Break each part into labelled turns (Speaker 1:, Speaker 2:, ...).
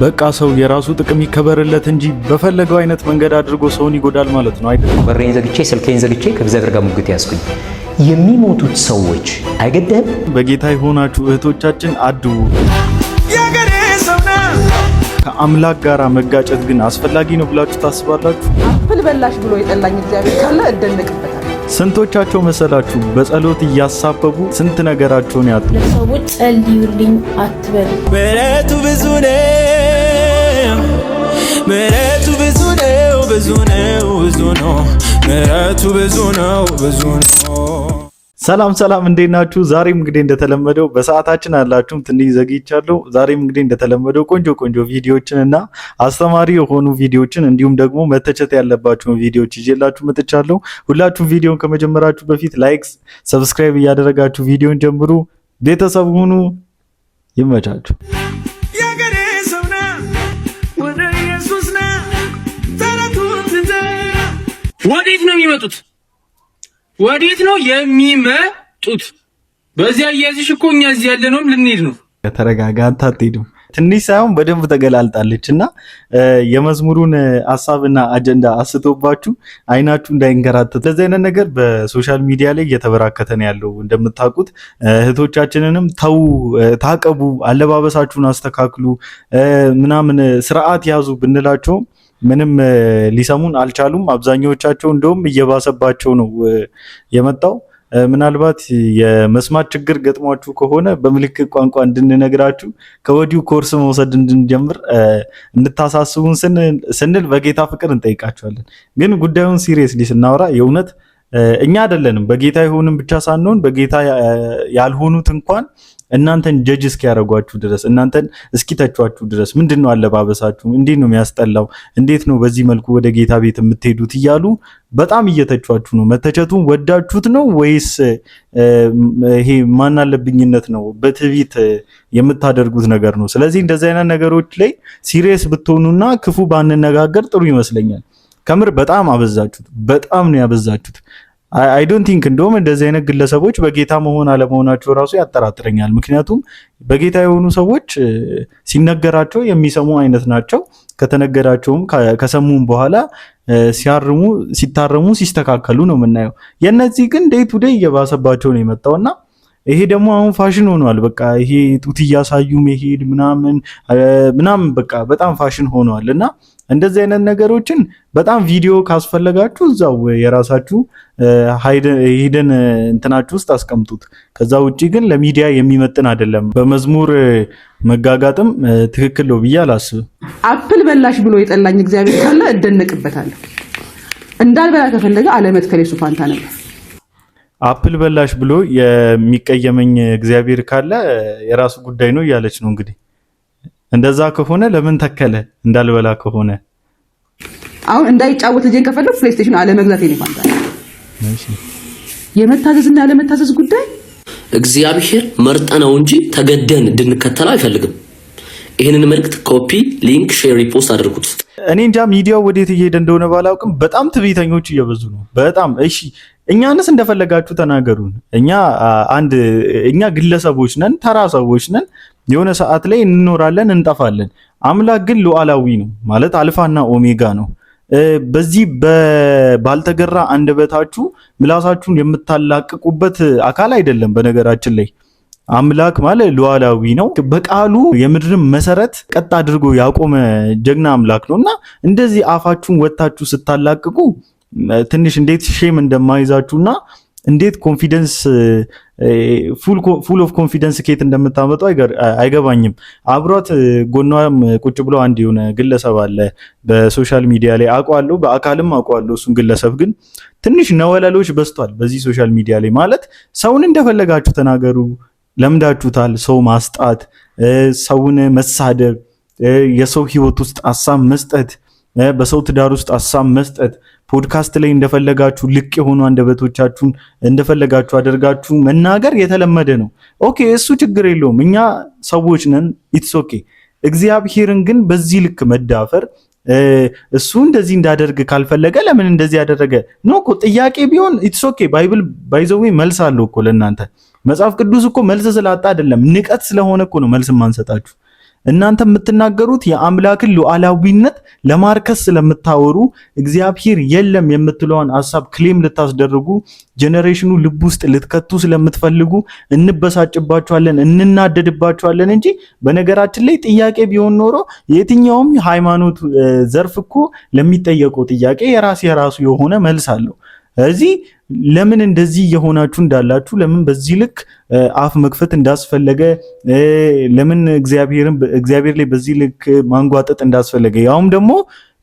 Speaker 1: በቃ ሰው የራሱ ጥቅም ይከበርለት እንጂ በፈለገው አይነት መንገድ አድርጎ ሰውን ይጎዳል ማለት ነው አይደል?
Speaker 2: በሬን ዘግቼ፣ ስልኬን ዘግቼ ከእግዚአብሔር ጋር ሙግት ያዝኩኝ። የሚሞቱት ሰዎች አይገድህም?
Speaker 1: በጌታ የሆናችሁ እህቶቻችን አድቡ። ከአምላክ ጋር መጋጨት ግን አስፈላጊ ነው ብላችሁ ታስባላችሁ?
Speaker 3: Apple በላሽ ብሎ የጠላኝ እግዚአብሔር ካለ እደነቅበታል።
Speaker 1: ስንቶቻቸው መሰላችሁ በጸሎት እያሳበቡ ስንት ነገራቸውን ያጡ?
Speaker 4: ለሰዎች ጸልዩልኝ አትበሉ።
Speaker 5: ምሕረቱ ብዙ ነው፣ ምሕረቱ ብዙ ነው፣ ብዙ ነው፣ ብዙ ነው፣ ምሕረቱ ብዙ ነው፣ ብዙ ነው።
Speaker 1: ሰላም ሰላም፣ እንዴት ናችሁ? ዛሬም እንግዲህ እንደተለመደው በሰዓታችን አላችሁም ትንሽ ዘግይቻለሁ። ዛሬም እንግዲህ እንደተለመደው ቆንጆ ቆንጆ ቪዲዮዎችን እና አስተማሪ የሆኑ ቪዲዮዎችን እንዲሁም ደግሞ መተቸት ያለባቸውን ቪዲዮዎች ይዤላችሁ መጥቻለሁ። ሁላችሁም ቪዲዮን ከመጀመራችሁ በፊት like፣ subscribe እያደረጋችሁ ቪዲዮን ጀምሩ። ቤተሰብ ሁኑ። ይመቻችሁ።
Speaker 5: የአገሬ ሰው ና፣ ወደ ኢየሱስ ና፣ ተረቱን ትተህ።
Speaker 6: ወዴት ነው የሚመጡት? ወዴት ነው የሚመጡት? በዚያ አያያዝሽ እኮ እኛ እዚህ ያለነውም ልንሄድ ነው።
Speaker 1: ተረጋጋ፣ አንተ አትሄድም። ትንሽ ሳይሆን በደንብ ተገላልጣለች እና የመዝሙሩን ሀሳብና አጀንዳ አስቶባችሁ አይናችሁ እንዳይንከራተት። እንደዚህ አይነት ነገር በ social media ላይ እየተበራከተ ነው ያለው። እንደምታውቁት እህቶቻችንንም ተው፣ ታቀቡ፣ አለባበሳችሁን አስተካክሉ፣ ምናምን ስርዓት ያዙ ብንላቸውም ምንም ሊሰሙን አልቻሉም። አብዛኛዎቻቸው እንደውም እየባሰባቸው ነው የመጣው። ምናልባት የመስማት ችግር ገጥሟችሁ ከሆነ በምልክት ቋንቋ እንድንነግራችሁ ከወዲሁ ኮርስ መውሰድ እንድንጀምር እንድታሳስቡን ስንል በጌታ ፍቅር እንጠይቃችኋለን። ግን ጉዳዩን seriously ስናወራ የእውነት እኛ አይደለንም በጌታ የሆንን ብቻ ሳንሆን በጌታ ያልሆኑት እንኳን እናንተን judge እስኪያደርጓችሁ ድረስ፣ እናንተን እስኪተቿችሁ ድረስ፣ ምንድን ነው አለባበሳችሁ፣ እንዴት ነው የሚያስጠላው፣ እንዴት ነው በዚህ መልኩ ወደ ጌታ ቤት የምትሄዱት እያሉ በጣም እየተቿችሁ ነው። መተቸቱን ወዳችሁት ነው ወይስ ይሄ ማናለብኝነት ነው፣ በትዕቢት የምታደርጉት ነገር ነው? ስለዚህ እንደዚህ አይነት ነገሮች ላይ serious ብትሆኑና ክፉ ባንነጋገር ጥሩ ይመስለኛል። ከምር በጣም አበዛችሁት፣ በጣም ነው ያበዛችሁት። I don't think እንደውም እንደዚህ አይነት ግለሰቦች በጌታ መሆን አለመሆናቸው ራሱ ያጠራጥረኛል። ምክንያቱም በጌታ የሆኑ ሰዎች ሲነገራቸው የሚሰሙ አይነት ናቸው። ከተነገራቸውም ከሰሙም በኋላ ሲያርሙ፣ ሲታረሙ፣ ሲስተካከሉ ነው የምናየው። የእነዚህ ግን day to day እየባሰባቸው ነው የመጣውና ይሄ ደግሞ አሁን ፋሽን ሆኗል። በቃ ይሄ ጡት እያሳዩ መሄድ ምናምን ምናምን በቃ በጣም ፋሽን ሆኗል። እና እንደዚህ አይነት ነገሮችን በጣም ቪዲዮ ካስፈለጋችሁ እዛው የራሳችሁ hidden እንትናችሁ ውስጥ አስቀምጡት። ከዛ ውጪ ግን ለሚዲያ የሚመጥን አይደለም። በመዝሙር መጋጋጥም ትክክል ነው ብዬ አላስብም።
Speaker 3: Apple በላሽ ብሎ የጠላኝ እግዚአብሔር ካለ እደነቅበታለሁ። እንዳልበላ ከፈለገ አለመትከል የሱ ፋንታ ነበር።
Speaker 1: Apple በላሽ ብሎ የሚቀየመኝ እግዚአብሔር ካለ የራሱ ጉዳይ ነው እያለች ነው እንግዲህ። እንደዛ ከሆነ ለምን ተከለ? እንዳልበላ ከሆነ።
Speaker 3: አሁን እንዳይጫወት ልጄን ከፈለኩ PlayStation አለመግዛት የኔ ፋንታ ነው። የመታዘዝና ያለመታዘዝ ጉዳይ
Speaker 7: እግዚአብሔር መርጠነው እንጂ ተገደን እንድንከተለው አይፈልግም። ይህንን መልእክት copy፣ link፣ share፣ repost አድርጉት።
Speaker 1: እኔ እንጃ ሚዲያው ወዴት እየሄደ እንደሆነ ባላውቅም በጣም ትዕቢተኞች እየበዙ ነው። በጣም። እሺ፣ እኛንስ እንደፈለጋችሁ ተናገሩን። እኛ አንድ እኛ ግለሰቦች ነን፣ ተራ ሰዎች ነን። የሆነ ሰዓት ላይ እንኖራለን፣ እንጠፋለን። አምላክ ግን ሉዓላዊ ነው፣ ማለት አልፋና ኦሜጋ ነው። በዚህ ባልተገራ አንደበታችሁ ምላሳችሁን የምታላቅቁበት አካል አይደለም። በነገራችን ላይ አምላክ ማለት ሉዓላዊ ነው። በቃሉ የምድርን መሰረት ቀጥ አድርጎ ያቆመ ጀግና አምላክ ነው እና እንደዚህ አፋችሁን ወጥታችሁ ስታላቅቁ ትንሽ እንዴት shame እንደማይዛችሁና እንዴት confidence፣ full of confidence ከየት እንደምታመጡ አይገባኝም። አብሯት ጎኗም ቁጭ ብሎ አንድ የሆነ ግለሰብ አለ። በ social media ላይ አውቀዋለሁ፣ በአካልም አውቀዋለሁ እሱን ግለሰብ። ግን ትንሽ ነወለሎች በዝቷል በዚህ social media ላይ። ማለት ሰውን እንደፈለጋችሁ ተናገሩ፣ ለምዳችሁታል። ሰው ማስጣት፣ ሰውን መሳደብ፣ የሰው ህይወት ውስጥ ሀሳብ መስጠት፣ በሰው ትዳር ውስጥ ሀሳብ መስጠት፣ ፖድካስት ላይ እንደፈለጋችሁ ልቅ የሆኑ አንደበቶቻችሁን እንደፈለጋችሁ አድርጋችሁ መናገር የተለመደ ነው። Okay፣ እሱ ችግር የለውም። እኛ ሰዎች ነን፣ it's okay። እግዚአብሔርን ግን በዚህ ልክ መዳፈር፣ እሱ እንደዚህ እንዳደርግ ካልፈለገ ለምን እንደዚህ ያደረገ ነው እኮ ጥያቄ ቢሆን it's okay። Bible by the way መልስ አለው እኮ ለእናንተ። መጽሐፍ ቅዱስ እኮ መልስ ስላጣ አይደለም፣ ንቀት ስለሆነ እኮ ነው መልስ ማንሰጣችሁ። እናንተ የምትናገሩት የአምላክን ሉዓላዊነት ለማርከስ ስለምታወሩ፣ እግዚአብሔር የለም የምትለዋን ሀሳብ claim ልታስደርጉ፣ generation ኑ ልብ ውስጥ ልትከቱ ስለምትፈልጉ እንበሳጭባችኋለን፣ እንናደድባችኋለን እንጂ በነገራችን ላይ ጥያቄ ቢሆን ኖሮ የትኛውም ሃይማኖት ዘርፍ እኮ ለሚጠየቀው ጥያቄ የራሱ የራሱ የሆነ መልስ አለው። እዚህ ለምን እንደዚህ እየሆናችሁ እንዳላችሁ፣ ለምን በዚህ ልክ አፍ መክፈት እንዳስፈለገ፣ ለምን እግዚአብሔርን እግዚአብሔር ላይ በዚህ ልክ ማንጓጠጥ እንዳስፈለገ፣ ያውም ደግሞ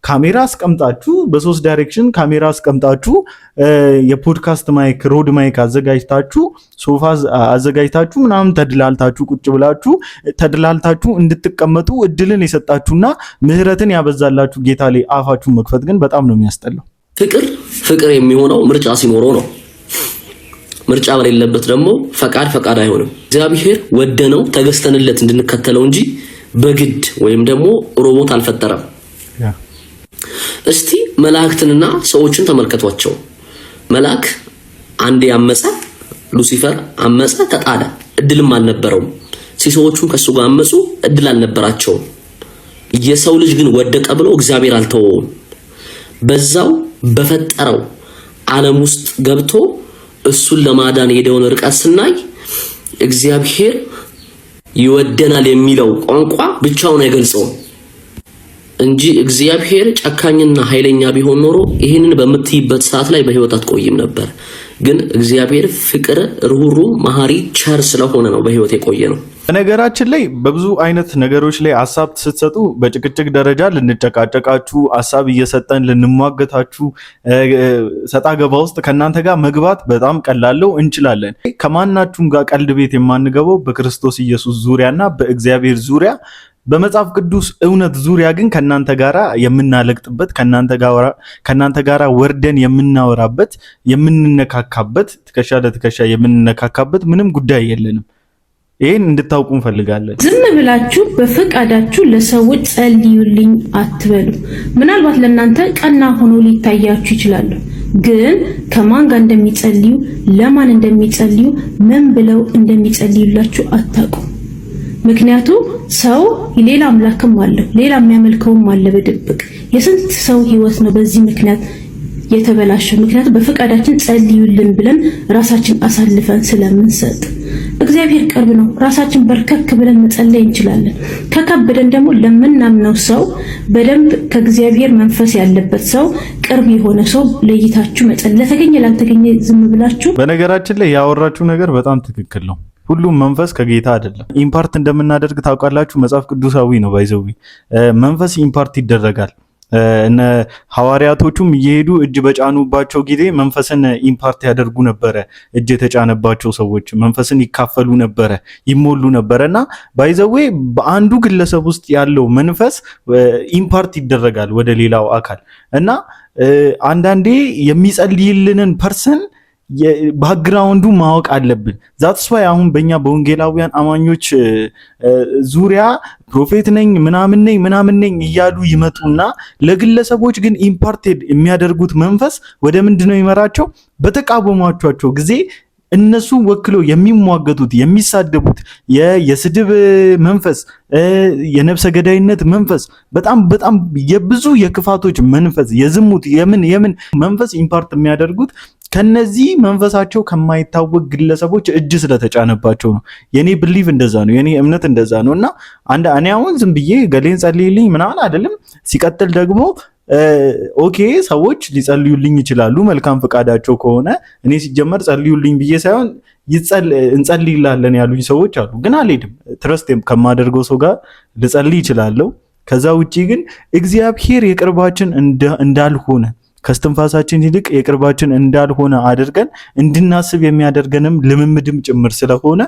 Speaker 1: ካሜራ አስቀምጣችሁ፣ በሶስት direction ካሜራ አስቀምጣችሁ፣ የ podcast mic፣ Rode mic አዘጋጅታችሁ፣ ሶፋ አዘጋጅታችሁ ምናምን ተድላልታችሁ ቁጭ ብላችሁ፣ ተድላልታችሁ እንድትቀመጡ እድልን የሰጣችሁና ምህረትን ያበዛላችሁ ጌታ ላይ አፋችሁን መክፈት ግን በጣም ነው የሚያስጠላው።
Speaker 7: ፍቅር ፍቅር የሚሆነው ምርጫ ሲኖረው ነው። ምርጫ በሌለበት ደግሞ ፈቃድ ፈቃድ አይሆንም። እግዚአብሔር ወደነው ተገዝተንለት እንድንከተለው እንጂ በግድ ወይም ደግሞ ሮቦት አልፈጠረም። እስቲ መላእክትንና ሰዎችን ተመልከቷቸው። መልአክ አንዴ አመፀ፣ ሉሲፈር አመፀ፣ ተጣለ። እድልም አልነበረውም። ሲሶዎቹም ከሱ ጋር አመፁ፣ እድል አልነበራቸውም። የሰው ልጅ ግን ወደቀ ብሎ እግዚአብሔር አልተወውም። በዛው በፈጠረው ዓለም ውስጥ ገብቶ እሱን ለማዳን የሄደውን ርቀት ስናይ እግዚአብሔር ይወደናል የሚለው ቋንቋ ብቻውን አይገልጸውም እንጂ እግዚአብሔር ጨካኝና ኃይለኛ ቢሆን ኖሮ ይህንን በምትይበት ሰዓት ላይ በህይወት አትቆይም ነበር። ግን እግዚአብሔር ፍቅር፣ ርኅሩህ፣ መሐሪ፣ ቸር ስለሆነ ነው በህይወት የቆየ ነው።
Speaker 1: በነገራችን ላይ በብዙ አይነት ነገሮች ላይ ሀሳብ ስትሰጡ በጭቅጭቅ ደረጃ ልንጨቃጨቃችሁ፣ ሀሳብ እየሰጠን ልንሟገታችሁ፣ ሰጣ ገባ ውስጥ ከእናንተ ጋር መግባት በጣም ቀላለው እንችላለን። ከማናችሁም ጋር ቀልድ ቤት የማንገባው በክርስቶስ ኢየሱስ ዙሪያና በእግዚአብሔር ዙሪያ፣ በመጽሐፍ ቅዱስ እውነት ዙሪያ ግን ከእናንተ ጋራ የምናለግጥበት፣ ከእናንተ ጋራ ወርደን የምናወራበት፣ የምንነካካበት፣ ትከሻ ለትከሻ የምንነካካበት ምንም ጉዳይ የለንም። ይህን እንድታውቁ እንፈልጋለን።
Speaker 4: ዝም ብላችሁ በፈቃዳችሁ ለሰዎች ጸልዩልኝ አትበሉ። ምናልባት ለእናንተ ቀና ሆኖ ሊታያችሁ ይችላሉ። ግን ከማን ጋር እንደሚጸልዩ፣ ለማን እንደሚጸልዩ፣ ምን ብለው እንደሚጸልዩላችሁ አታውቁም። ምክንያቱም ሰው ሌላ አምላክም አለው፣ ሌላ የሚያመልከውም አለ በድብቅ። የስንት ሰው ህይወት ነው በዚህ ምክንያት የተበላሸ። ምክንያቱም በፈቃዳችን ጸልዩልን ብለን ራሳችን አሳልፈን ስለምንሰጥ። እግዚአብሔር ቅርብ ነው። ራሳችን በርከክ ብለን መጸለይ እንችላለን። ከከበደን ደግሞ ለምናምነው ሰው፣ በደንብ ከእግዚአብሔር መንፈስ ያለበት ሰው፣ ቅርብ የሆነ ሰው ለይታችሁ መጸለይ፣ ለተገኘ ላልተገኘ ዝም ብላችሁ
Speaker 1: በነገራችን ላይ ያወራችሁ ነገር በጣም ትክክል ነው። ሁሉም መንፈስ ከጌታ አይደለም። Impart እንደምናደርግ ታውቃላችሁ። መጽሐፍ ቅዱሳዊ ነው። By the way መንፈስ impart ይደረጋል። እነ ሐዋርያቶቹም እየሄዱ እጅ በጫኑባቸው ጊዜ መንፈስን impart ያደርጉ ነበረ። እጅ የተጫነባቸው ሰዎች መንፈስን ይካፈሉ ነበረ፣ ይሞሉ ነበረ። እና by the way በአንዱ ግለሰብ ውስጥ ያለው መንፈስ impart ይደረጋል ወደ ሌላው አካል። እና አንዳንዴ የሚጸልይልንን person background ኡ ማወቅ አለብን። That's why አሁን በእኛ በወንጌላውያን አማኞች ዙሪያ prophet ነኝ፣ ምናምን ነኝ፣ ምናምን ነኝ እያሉ ይመጡና ለግለሰቦች ግን imparted የሚያደርጉት መንፈስ ወደ ምንድን ነው የሚመራቸው? በተቃወሟቸው ጊዜ እነሱ ወክለው የሚሟገቱት፣ የሚሳደቡት የስድብ መንፈስ፣ የነፍሰ ገዳይነት መንፈስ፣ በጣም በጣም የብዙ የክፋቶች መንፈስ፣ የዝሙት፣ የምን የምን መንፈስ impart የሚያደርጉት ከነዚህ መንፈሳቸው ከማይታወቅ ግለሰቦች እጅ ስለተጫነባቸው ነው። የኔ belief እንደዛ ነው። የኔ እምነት እንደዛ ነው። እና አንድ እኔ አሁን ዝም ብዬ ገሌን ጸልይልኝ ምናምን አይደለም። ሲቀጥል ደግሞ okay ሰዎች ሊጸልዩልኝ ይችላሉ፣ መልካም ፈቃዳቸው ከሆነ። እኔ ሲጀመር ጸልዩልኝ ብዬ ሳይሆን እንጸልይላለን ያሉኝ ሰዎች አሉ። ግን አልሄድም። Trust ከማደርገው ሰው ጋር ልጸልይ እችላለሁ። ከዛ ውጪ ግን እግዚአብሔር የቅርባችን እንዳልሆነ፣ ከስትንፋሳችን ይልቅ የቅርባችን እንዳልሆነ አድርገን እንድናስብ የሚያደርገንም ልምምድም ጭምር ስለሆነ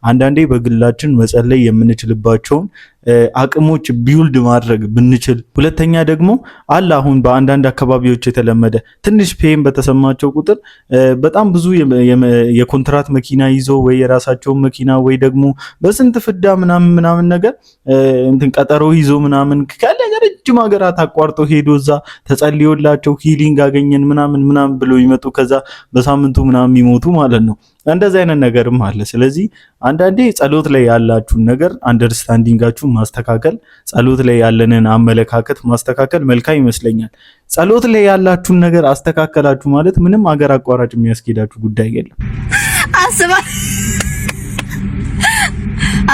Speaker 1: አንዳንዴ በግላችን መጸለይ የምንችልባቸውን አቅሞች build ማድረግ ብንችል። ሁለተኛ ደግሞ አለ አሁን በአንዳንድ አካባቢዎች የተለመደ፣ ትንሽ pain በተሰማቸው ቁጥር በጣም ብዙ የኮንትራት መኪና ይዞ ወይ የራሳቸውን መኪና ወይ ደግሞ በስንት ፍዳ ምናምን ምናምን ነገር እንትን ቀጠሮ ይዞ ምናምን ካለ ረጅም ሀገራት አቋርጦ ሄዶ እዛ ተጸልዮላቸው healing አገኘን ምናምን ምናምን ብሎ ይመጡ፣ ከዛ በሳምንቱ ምናምን የሚሞቱ ማለት ነው። እንደዚህ አይነት ነገርም አለ። ስለዚህ አንዳንዴ ጸሎት ላይ ያላችሁን ነገር understanding ኣችሁን ማስተካከል፣ ጸሎት ላይ ያለንን አመለካከት ማስተካከል መልካም ይመስለኛል። ጸሎት ላይ ያላችሁን ነገር አስተካከላችሁ ማለት ምንም አገር አቋራጭ የሚያስኬዳችሁ ጉዳይ የለም።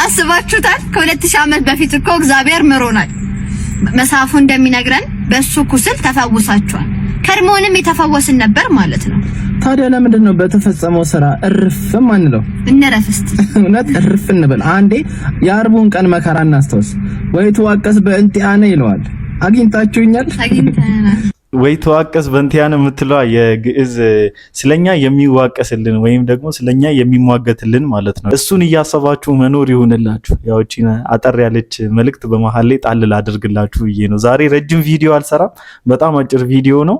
Speaker 8: አስባችሁታል? ከ2000 ዓመት በፊት እኮ እግዚአብሔር ምሮናል። መጽሐፉ እንደሚነግረን በሱ ቁስል ተፈውሳችኋል። ከድሞንም የተፈወስን ነበር ማለት ነው።
Speaker 9: ታዲያ ለምንድን ነው በተፈጸመው ስራ እርፍ ማንለው?
Speaker 8: እንረፍ እስቲ።
Speaker 9: እውነት እርፍ እንበል። አንዴ የአርቡን ቀን መከራ እናስታውስ። ወይትዋቀስ በእንቲአነ ይለዋል። አግኝታችሁኛል?
Speaker 8: አግኝተናል።
Speaker 1: ወይትዋቀስ በእንቲአነ የምትለዋ የግዕዝ ስለኛ የሚዋቀስልን ወይም ደግሞ ስለኛ የሚሟገትልን ማለት ነው። እሱን እያሰባችሁ መኖር ይሁንላችሁ። ያው እቺን አጠር ያለች መልእክት በመሀል ላይ ጣል ላድርግላችሁ ብዬ ነው። ዛሬ ረጅም ቪዲዮ አልሰራም፣ በጣም አጭር ቪዲዮ ነው።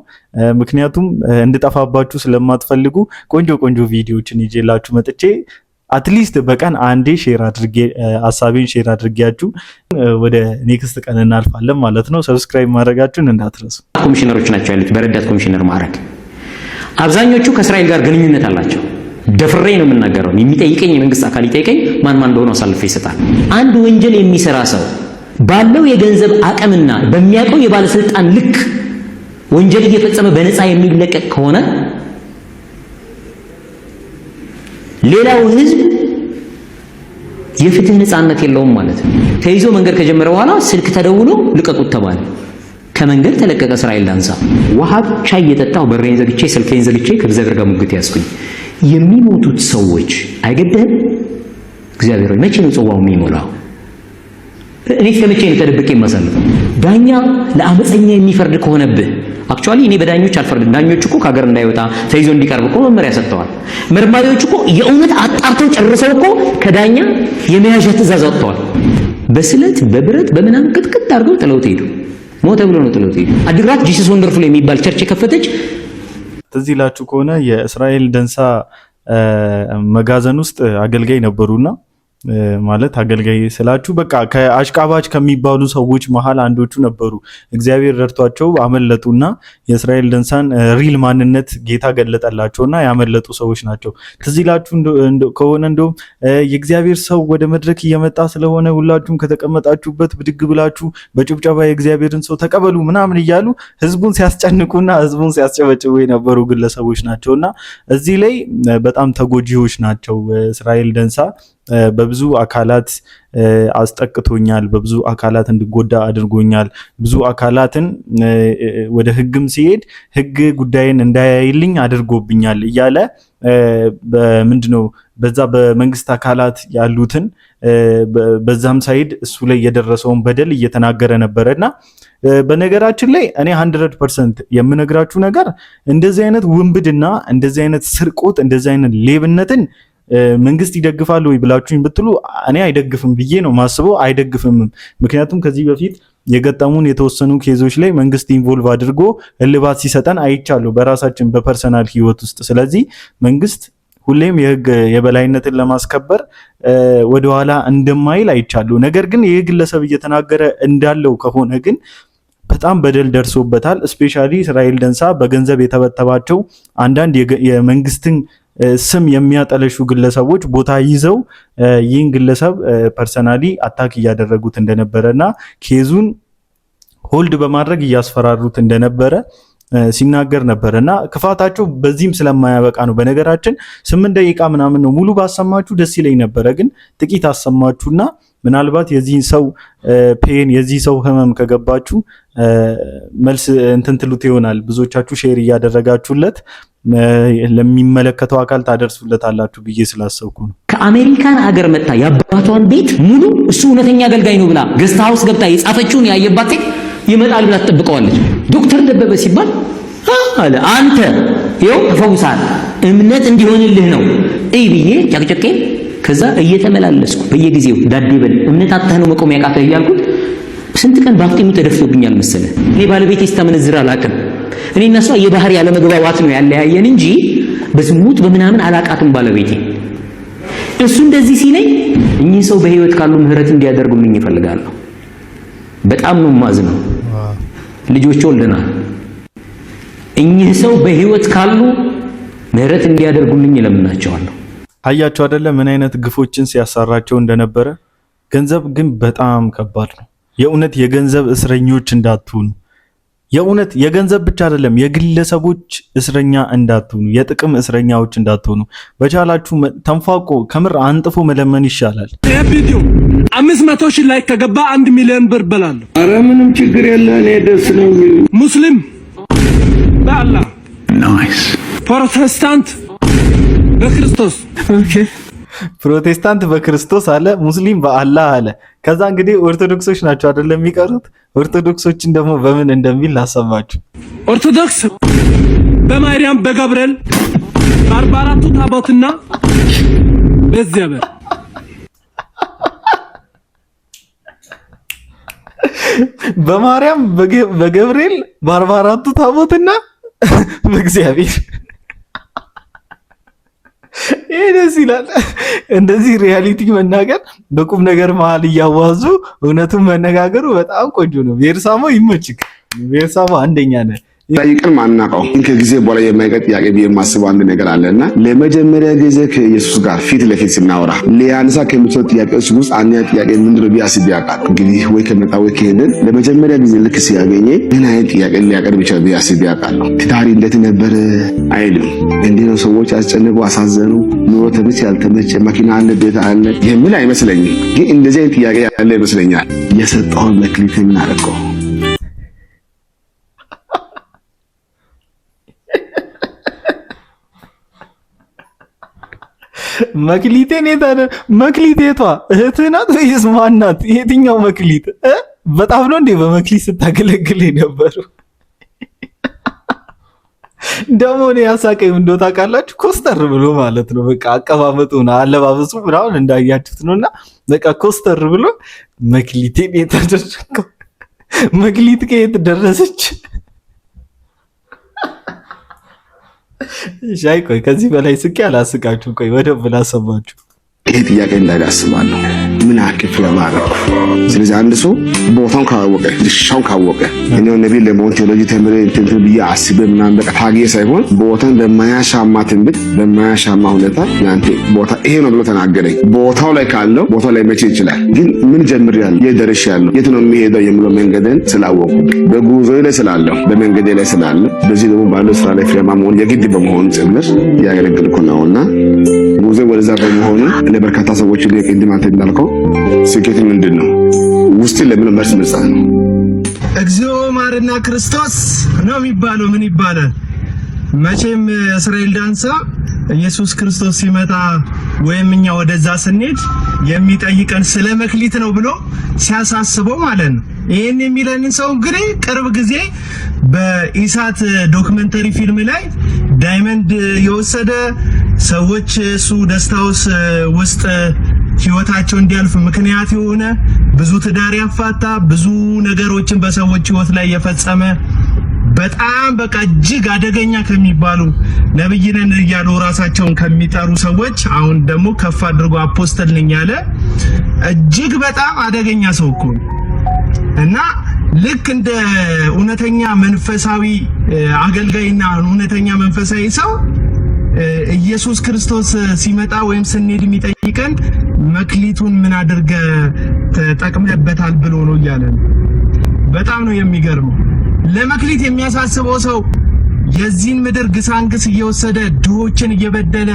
Speaker 1: ምክንያቱም እንድጠፋባችሁ ስለማትፈልጉ ቆንጆ ቆንጆ ቪዲዮዎችን ይዤላችሁ መጥቼ at least በቀን አንዴ share አድርጌ፣ ሀሳቤን share አድርጌያችሁ ወደ next ቀን እናልፋለን ማለት ነው። Subscribe ማድረጋችሁን እንዳትረሱ።
Speaker 2: ኮሚሽነሮች ናቸው ያሉት በረዳት ኮሚሽነር ማዕረግ። አብዛኞቹ ከእስራኤል ጋር ግንኙነት አላቸው። ደፍሬ ነው የምናገረው። የሚጠይቀኝ የመንግስት አካል ይጠይቀኝ፣ ማን ማን እንደሆነ አሳልፎ ይሰጣል። አንድ ወንጀል የሚሰራ ሰው ባለው የገንዘብ አቅምና በሚያውቀው የባለስልጣን ልክ ወንጀል እየፈጸመ በነፃ የሚለቀቅ ከሆነ ሌላው ህዝብ የፍትህ ነፃነት የለውም ማለት ነው። ተይዞ መንገድ ከጀመረ በኋላ ስልክ ተደውሎ ልቀቁት ተባለ። ከመንገድ ተለቀቀ። እስራኤል ዳንሳ ውሃ ብቻ እየጠጣሁ በሬን ዘግቼ ስልኬን ዘግቼ ከእግዚአብሔር ጋር ሙግት ያዝኩኝ። የሚሞቱት ሰዎች አይገድህም? እግዚአብሔር ሆይ፣ መቼ ነው ጽዋው የሚሞላው? እኔ እስከ መቼ ነው ተደብቄ የማሳልፈው? ዳኛ ለአመፀኛ የሚፈርድ ከሆነብህ፣ actually እኔ በዳኞች አልፈርድም። ዳኞች እኮ ከሀገር እንዳይወጣ ተይዞ እንዲቀርብ እኮ መመሪያ ሰጥተዋል። መርማሪዎች እኮ የእውነት አጣርተው ጨርሰው እኮ ከዳኛ የመያዣ ትእዛዝ አውጥተዋል። በስለት በብረት በምናምን ቅጥቅጥ አድርገው ጥለውት ሄዱ። ሞተ ብሎ ነው ጥለውት ሄዱ። አዲግራት Jesus Wonderful የሚባል church የከፈተች
Speaker 1: ትዝ ይላችሁ ከሆነ የእስራኤል ደንሳ መጋዘን ውስጥ አገልጋይ ነበሩና፣ ማለት አገልጋይ ስላችሁ በቃ ከአሽቃባጭ ከሚባሉ ሰዎች መሀል አንዶቹ ነበሩ። እግዚአብሔር ረድቷቸው አመለጡና የእስራኤል ደንሳን real ማንነት ጌታ ገለጠላቸውና ያመለጡ ሰዎች ናቸው። ትዝ ይላችሁ ከሆነ እንደውም የእግዚአብሔር ሰው ወደ መድረክ እየመጣ ስለሆነ ሁላችሁም ከተቀመጣችሁበት ብድግ ብላችሁ በጭብጨባ የእግዚአብሔርን ሰው ተቀበሉ ምናምን እያሉ ህዝቡን ሲያስጨንቁና ህዝቡን ሲያስጨበጭቡ የነበሩ ግለሰቦች ናቸውና እዚህ ላይ በጣም ተጎጂዎች ናቸው። እስራኤል ደንሳ በብዙ አካላት አስጠቅቶኛል፣ በብዙ አካላት እንድጎዳ አድርጎኛል፣ ብዙ አካላትን ወደ ህግም ሲሄድ ህግ ጉዳይን እንዳያይልኝ አድርጎብኛል እያለ፣ ምንድነው በዛ በመንግስት አካላት ያሉትን በዛም side እሱ ላይ የደረሰውን በደል እየተናገረ ነበረ። እና በነገራችን ላይ እኔ 100% የምነግራችሁ ነገር እንደዚህ አይነት ውንብድና፣ እንደዚህ አይነት ስርቆት፣ እንደዚህ አይነት ሌብነትን መንግስት ይደግፋል ወይ ብላችሁኝ ብትሉ እኔ አይደግፍም ብዬ ነው ማስበው። አይደግፍምም። ምክንያቱም ከዚህ በፊት የገጠሙን የተወሰኑ case ኦች ላይ መንግስት involve አድርጎ እልባት ሲሰጠን አይቻለሁ በራሳችን በ personal ህይወት ውስጥ። ስለዚህ መንግስት ሁሌም የህግ የበላይነትን ለማስከበር ወደኋላ እንደማይል አይቻለሁ። ነገር ግን ይህ ግለሰብ እየተናገረ እንዳለው ከሆነ ግን በጣም በደል ደርሶበታል። Especially እስራኤል ደንሳ በገንዘብ የተበተባቸው አንዳንድ የመንግስትን ስም የሚያጠለሹ ግለሰቦች ቦታ ይዘው ይህን ግለሰብ personally attack እያደረጉት እንደነበረ እና case ኡን hold በማድረግ እያስፈራሩት እንደነበረ ሲናገር ነበር እና ክፋታቸው በዚህም ስለማያበቃ ነው። በነገራችን 8 ደቂቃ ምናምን ነው፣ ሙሉ ባሰማችሁ ደስ ይለኝ ነበረ፣ ግን ጥቂት አሰማችሁና ምናልባት የዚህን ሰው pain፣ የዚህ ሰው ህመም ከገባችሁ መልስ እንትን ትሉት ይሆናል። ብዙዎቻችሁ share እያደረጋችሁለት ለሚመለከተው አካል ታደርሱለታላችሁ ብዬ ስላሰብኩ ነው።
Speaker 2: ከአሜሪካን አገር መጥታ የአባቷን ቤት ሙሉ እሱ እውነተኛ አገልጋይ ነው ብላ guest house ገብታ የጻፈችውን ያየባት ሴት ይመጣል ብላ ትጠብቀዋለች። ዶክተር ደበበ ሲባል አለ፣ አንተ ይኸው ተፈውሰሃል፣ እምነት እንዲሆንልህ ነው እይ ብዬ ጨቅጨቄ ከዛ እየተመላለስኩ በየጊዜው ዳዴ በል፣ እምነት አጥተህ ነው መቆም ያቃተህ እያልኩት ስንት ቀን ባፍጢሙ ተደፍቶብኛል መሰለ። እኔ ባለቤቴ ስታመነዝር አላውቅም። እኔ እና እሷ የባህሪ ያለመግባባት ነው ያለያየን እንጂ በዝሙት በምናምን አላቃትም ባለቤቴ። እሱ እንደዚህ ሲለኝ እኚህ ሰው በህይወት ካሉ ምህረት እንዲያደርጉልኝ እፈልጋለሁ። በጣም ነው የማዝነው። ልጆች ወልደናል። እኚህ ሰው በህይወት ካሉ ምህረት እንዲያደርጉልኝ እለምናቸዋለሁ።
Speaker 1: አያቸው አይደለ ምን አይነት ግፎችን ሲያሰራቸው እንደነበረ። ገንዘብ ግን በጣም ከባድ ነው። የእውነት የገንዘብ እስረኞች እንዳትሆኑ፣ የእውነት የገንዘብ ብቻ አይደለም የግለሰቦች እስረኛ እንዳትሆኑ፣ የጥቅም እስረኛዎች እንዳትሆኑ። በቻላችሁ ተንፏቆ ከምር አንጥፎ መለመን ይሻላል።
Speaker 10: ይህ ቪዲዮ 500,000 like ከገባ 1 ሚሊዮን ብር በላለሁ።
Speaker 11: አረ ምንም ችግር የለ፣ እኔ ደስ ነው የሚሉኝ።
Speaker 10: ሙስሊም በአላህ፣ ፕሮቴስታንት በክርስቶስ።
Speaker 1: ፕሮቴስታንት በክርስቶስ አለ፣ ሙስሊም በአላህ አለ። ከዛ እንግዲህ ኦርቶዶክሶች ናቸው አይደለም የሚቀሩት። ኦርቶዶክሶችን ደግሞ በምን እንደሚል ላሰማችሁ።
Speaker 10: ኦርቶዶክስ በማርያም፣ በገብርኤል፣ በ44ቱ ታቦትና በእግዚአብሔር።
Speaker 1: በማርያም፣ በገብርኤል፣ በ44ቱ ታቦትና በእግዚአብሔር። ይሄ ደስ ይላል። እንደዚህ reality መናገር በቁም ነገር መሀል እያዋዙ እውነቱን መነጋገሩ በጣም ቆንጆ ነው። ቤርሳሞ ይመችክ። ቤርሳሞ አንደኛ ነህ።
Speaker 12: ጠይቅን ማናውቀው ከጊዜ በኋላ የማይቀር ጥያቄ ብዬ የማስበው አንድ ነገር አለ እና ለመጀመሪያ ጊዜ ከኢየሱስ ጋር ፊት ለፊት ስናወራ ሊያነሳ ከሚችለው ጥያቄዎች ውስጥ አንደኛ ጥያቄ ምንድነው ብዬ አስቤ አውቃለሁ። እንግዲህ ወይ ከመጣ ወይ ከሄደን ለመጀመሪያ ጊዜ ልክ ሲያገኘ ምን አይነት ጥያቄ ሊያቀርብ ይችላል ብዬ አስቤ አውቃለሁ። ትዳሪ እንዴት ነበር አይልም። እንዲህ ነው፣ ሰዎች አስጨንቁ፣ አሳዘኑ፣ ኑሮ ተመቸ ያልተመቸ፣ መኪና አለ ቤት አለ የሚል አይመስለኝም። ግን እንደዚህ አይነት ጥያቄ ያለ ይመስለኛል። የሰጠውን መክሊት ምን አደረገው?
Speaker 1: መክሊቴን የት አለ? መክሊቴቷ እህትህ ናት ወይስ ማን ናት? የትኛው መክሊት? በጣም ነው እንዴ በመክሊት ስታገለግል የነበረው? ደግሞ እኔ ያሳቀኝ እንደው ታውቃላችሁ፣ ኮስተር ብሎ ማለት ነው። በቃ አቀማመጡ ነው አለባበሱ ምናምን እንዳያችሁት ነውና በቃ ኮስተር ብሎ መክሊቴን የት አደረገው? መክሊት ከየት ደረሰች? ሻይ ቆይ፣ ከዚህ በላይ ስቄ አላስቃችሁ። ቆይ በደንብ ላሰማችሁ።
Speaker 12: ይሄ ጥያቄ እንዳለ አስባለሁ። ምን ያክል ፍሬያማ አደረኩ? ስለዚህ አንድ ሰው ቦታውን ካወቀ፣ ድርሻውን ካወቀ፣ እኔው ነቢይ ለመሆን ቴዎሎጂ ተምሬ እንትን ብዬ አስቤ ምናምን በቃ ታግዬ ሳይሆን ቦታን በማያሻማ ትንቢት በማያሻማ ሁኔታ ያንተ ቦታ ይሄ ነው ብሎ ተናገረኝ። ቦታው ላይ ካለው ቦታው ላይ መቼ ይችላል። ግን ምን ጀምሬያለሁ፣ የት ደርሻለሁ፣ የት ነው የሚሄደው የሚለው መንገድን ስላወቁ፣ በጉዞ ላይ ስላለው፣ በመንገዴ ላይ ስላለ፣ በዚህ ደግሞ ባለው ስራ ላይ ፍሬያማ መሆን የግድ በመሆኑ ጭምር እያገለገልኩ ነውና ጉዞ ወደዛ በመሆኑ ለበርካታ ሰዎች ቅድም አንተ እንዳልከው ስኬት ምንድን ነው ውስጥ ለምን መልስ መስጠት ነው።
Speaker 13: እግዚኦ ማርና ክርስቶስ ነው የሚባለው። ምን ይባላል? መቼም እስራኤል ዳንሳ ኢየሱስ ክርስቶስ ሲመጣ ወይም እኛ ወደዛ ስንሄድ የሚጠይቀን ስለ መክሊት ነው ብሎ ሲያሳስበው ማለት ነው። ይህን የሚለንን ሰው እንግዲህ ቅርብ ጊዜ በኢሳት documentary ፊልም ላይ diamond የወሰደ፣ ሰዎች እሱ guest house ውስጥ ህይወታቸው እንዲያልፍ ምክንያት የሆነ፣ ብዙ ትዳር ያፋታ፣ ብዙ ነገሮችን በሰዎች ህይወት ላይ የፈጸመ፣ በጣም በቃ እጅግ አደገኛ ከሚባሉ ነብይ ነን እያሉ ራሳቸውን ከሚጠሩ ሰዎች አሁን ደግሞ ከፍ አድርጎ apostle ነኝ ያለ እጅግ በጣም አደገኛ ሰው እኮ ነው። እና ልክ እንደ እውነተኛ መንፈሳዊ አገልጋይና እውነተኛ መንፈሳዊ ሰው ኢየሱስ ክርስቶስ ሲመጣ ወይም ስንሄድ የሚጠይቀን መክሊቱን ምን አድርገ ተጠቅመበታል ብሎ ነው እያለ ነው። በጣም ነው የሚገርመው። ለመክሊት የሚያሳስበው ሰው የዚህን ምድር ግሳንግስ እየወሰደ፣ ድሆችን እየበደለ፣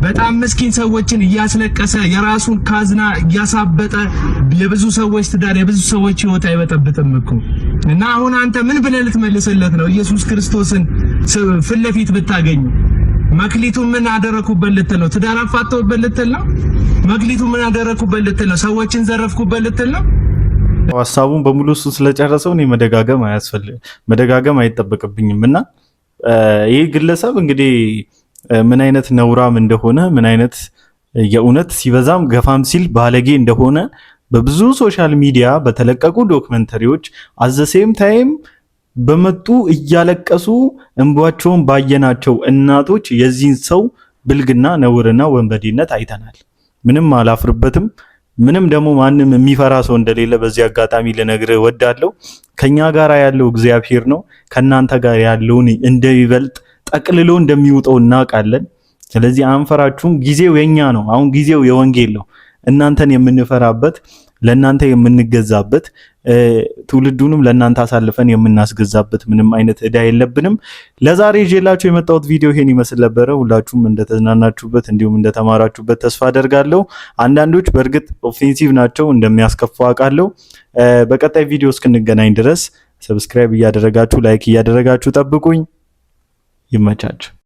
Speaker 13: በጣም ምስኪን ሰዎችን እያስለቀሰ፣ የራሱን ካዝና እያሳበጠ፣ የብዙ ሰዎች ትዳር፣ የብዙ ሰዎች ህይወት አይበጠብጥም እኮ። እና አሁን አንተ ምን ብለህ ልትመልስለት ነው? ኢየሱስ ክርስቶስን ፊት ለፊት ብታገኙ መክሊቱን ምን አደረኩበት ልትል ነው? ትዳር አፋተውበት ልትል ነው? መክሊቱን ምን አደረኩበት ልትል ነው? ሰዎችን ዘረፍኩበት ልትል ነው?
Speaker 1: ሀሳቡን በሙሉ እሱ ስለጨረሰው እኔ መደጋገም አያስፈልግ መደጋገም አይጠበቅብኝም። እና ይህ ግለሰብ እንግዲህ ምን አይነት ነውራም እንደሆነ፣ ምን አይነት የእውነት ሲበዛም ገፋም ሲል ባለጌ እንደሆነ በብዙ social media በተለቀቁ documentary ዎች at the same time በመጡ እያለቀሱ እንባቸውን ባየናቸው እናቶች የዚህን ሰው ብልግና፣ ነውርና ወንበዴነት አይተናል። ምንም አላፍርበትም። ምንም ደግሞ ማንም የሚፈራ ሰው እንደሌለ በዚህ አጋጣሚ ልነግርህ እወዳለሁ። ከኛ ጋር ያለው እግዚአብሔር ነው። ከእናንተ ጋር ያለውን እንደሚበልጥ ጠቅልሎ እንደሚውጠው እናውቃለን። ስለዚህ አንፈራችሁም። ጊዜው የኛ ነው። አሁን ጊዜው የወንጌል ነው። እናንተን የምንፈራበት፣ ለእናንተ የምንገዛበት፣ ትውልዱንም ለእናንተ አሳልፈን የምናስገዛበት ምንም አይነት ዕዳ የለብንም። ለዛሬ ይዤላችሁ የመጣሁት ቪዲዮ ይሄን ይመስል ነበረ። ሁላችሁም እንደተዝናናችሁበት እንዲሁም እንደተማራችሁበት ተስፋ አደርጋለሁ። አንዳንዶች በእርግጥ offensive ናቸው፣ እንደሚያስከፉ አውቃለሁ። በቀጣይ ቪዲዮ እስክንገናኝ ድረስ subscribe እያደረጋችሁ፣ like እያደረጋችሁ ጠብቁኝ። ይመቻችሁ።